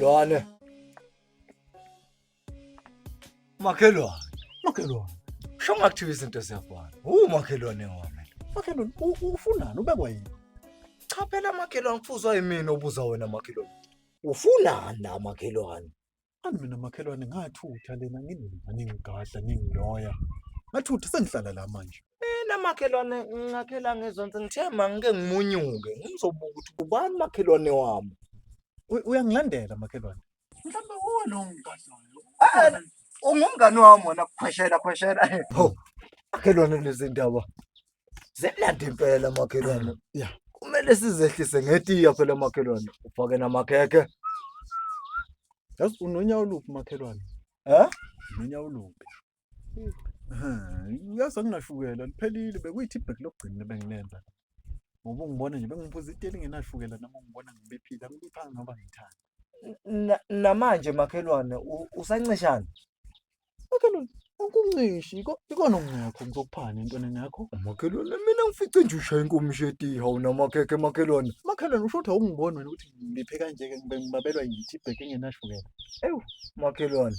Makhelwane. Makhelwane. Makhelwane. Sho ngakuthiwa izinto ziyafana. Umakhelwane wami. Makhelwane ufunani ubekwa yini? Cha phela makhelwane kufuzwa yimina obuza wena makhelwane. Ufunani la makhelwane? Ani mina makhelwane ngathutha lena nginina ningigadla ningiloya. Ngathutha sengihlala la manje. Mina makhelwane ngakhela ngezonse ngithe mangike ngimunyuke ngizobuka ukuthi ubani makhelwane wami. Uyangilandela makhelwane. Mhlawumbe uwe lo ngigadlayo. Eh, ungumngani wami wena khweshela khweshela. Ho. Makhelwane lezi ndaba zemnandi impela makhelwane. Yeah. Kumele sizehlise ngetiya phela makhelwane. Ufake namakhekhe. Yazi unonyawo oluphi makhelwane? Eh? Unonyawo oluphi? Uyazi anginashukela liphelile bekuyi-teabag lokugcina ebengilenza. Ngoba ungibona nje bengiphuza itiye elingenashukela noma ungibona ngibiphile angibiphanga ngoba ngithanda. Namanje makhelwane usancishana. Makhelwane akuncishi ikona okungekho ngizokuphani entweni yakho. Makhelwane mina ngifice nje ushaya inkomishi yetiye hawu namakhekhe makhelwane. Makhelwane usho ukuthi awungiboni wena ukuthi ngibiphe kanje-ke ngibe ngibabelwa yi-teabag engenashukela. Ewu makhelwane.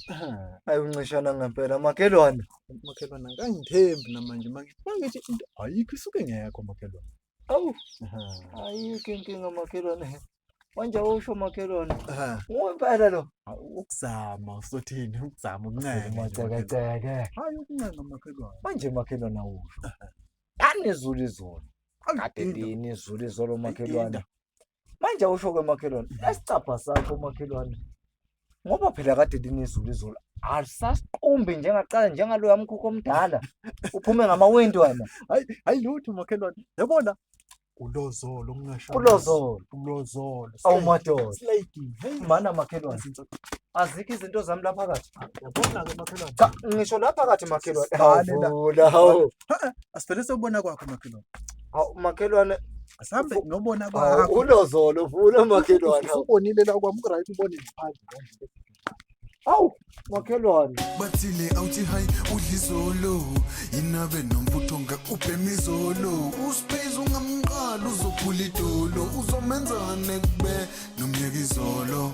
Ayi uncishana ngempela makhelwane. Makhelwane akangithembi namanje mangithi into ayikho isuke ingekho makhelwane. Awu ayikho inkinga makhelwane. Manje awusho makhelwane. Nguwe impela lo. Ukuzama usothini ukuzama ukuncenga. Macekeceke. Hayi ukuncenga makhelwane. Manje makhelwane awusho. Lani izulu izolo. Kade lini izulu izolo makhelwane. Manje awusho ke makhelwane. Esicabha sakho makhelwane. Ngoba phela kade lina izulu izolo. Alisasiqumbi njengaqala njengaloya mkhukhu omdala. Uphume ngamawindi wena. Hayi hayi lutho makhelwane. Yabona ulozolo ngingasho. Ulozolo. Ulozolo. Awu madoda. Sliding. Hey Mana makhelwane. Azikho izinto zami lapha phakathi. Yabona ke makhelwane. Cha ngisho lapha phakathi makhelwane. Sibale la. Vula hawu. Asivele sobona kwakho makhelwane. Hawu makhelwane. Asambe nobona Hawu kwakho. ulozolo vula makhelwane. Usubonile la kwami ku-right ubone ngaphandle kanje. Hawu makhelwane. Bathile awuthi hayi udlizolo yinabe nomfutho ngakubhema izolo uspace ungamqala uzophula idolo uzomenzane kube nomyeka izolo.